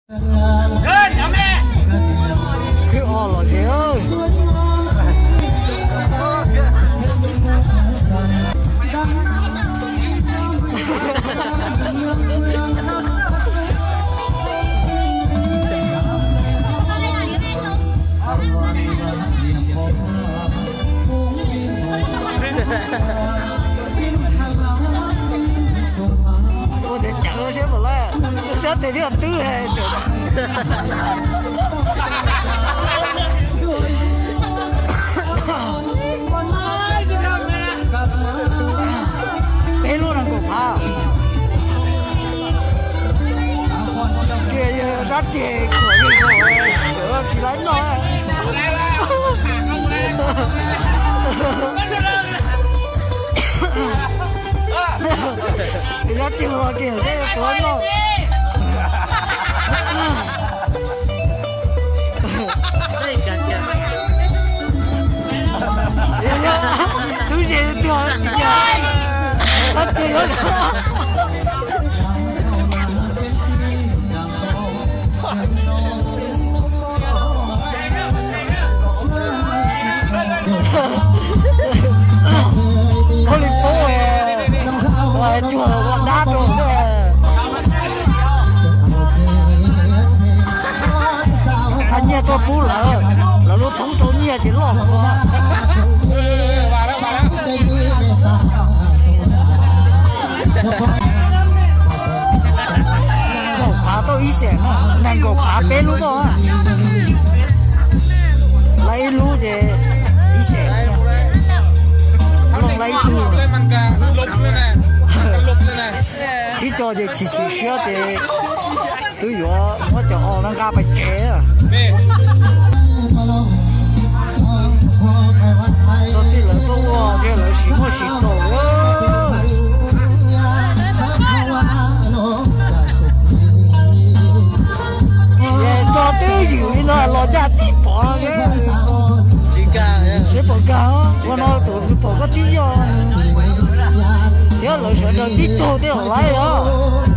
Khwb o los tsev. Ua cov cawv siab npaum lawm, sab tes thiaj twb. Peb lub nees nkaum phav. Kiag yog sab ceg kuam li no, tsis laib noj. Sab ceg los kiag seb puas noj. Tub ze tiag, sab ceg. Ua li pub, ua tsuag ua dab rau. Hais nyiaj tuaj pub lawv, lawv lub thoob rau nyiaj ces loj. Kaum phav tau ib xees, nees nkaum phav peb lub tau. Lawv ib lub ces ib xees, lawv ib tug. Ib co ces chim chim siab ces twb yuav muab cov o no nqa pais tsev. Txog txij lawv tuaj ua thiab lawv sim muaj sim txaus. Tsis yog coj twj ywm li no los caj tib pov. Seb puas nkag, ua no tus pom koj tib yog. Thiab lawv sawv daws tib tug tej zaum laib os.